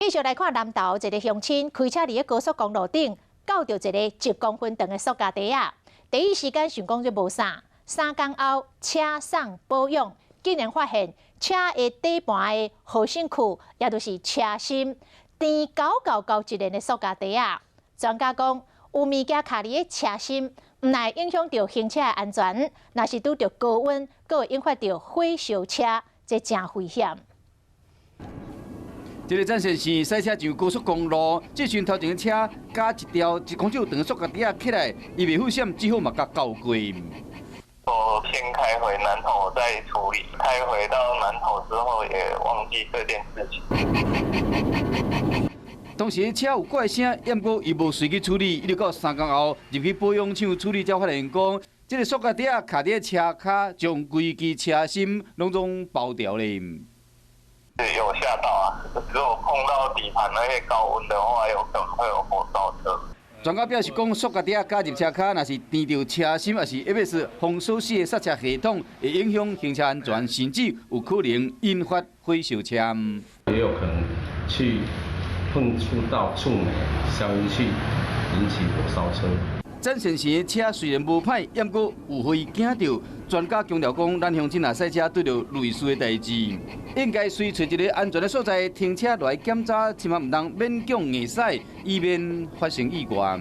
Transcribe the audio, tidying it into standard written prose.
繼續來看南投一个鄉親開車佇咧高速公路頂，咬著一个1公分長的塑膠袋仔，第一時間想講這無啥，3工後車送保養，竟然發現車的底盤的核心區，也就是車心，甜厚厚厚一層的塑膠袋仔。專家講，有物件卡佇咧車心，毋但影響著行車的安全，若是拄著高溫，閣會引發著火燒車，這誠危險。這个展現是賽車上高速公路，這時頭前的車咬一條1公尺長的塑膠袋仔起來，伊袂付閃，只好嘛共咬過。我先開回南投再處理，開回到南投之後也忘記這件事情。當時車有怪聲，毋過伊無隨去處理，一直到3工後入去保養廠處理，才發現講，這个塑膠袋仔卡佇車跤，將規支車心攏總包牢咧。有嚇到啊！如果碰到底盤那些高溫的話，有可能會有火燒車。專家表示講，塑膠袋仔咬入車跤，若是纏著車心，抑是 ABS 封鎖死的剎車系統，會影響行車安全，甚至有可能引發火燒車。也有可能去碰觸到觸媒，消音器，引起火燒車。展現時車雖然無歹，毋過有予伊驚著。專家強調講，咱鄉親若駛車拄著類似的代誌，應該隨揣一个安全的所在停車來檢查，千萬毋通勉強硬駛，以免發生意外。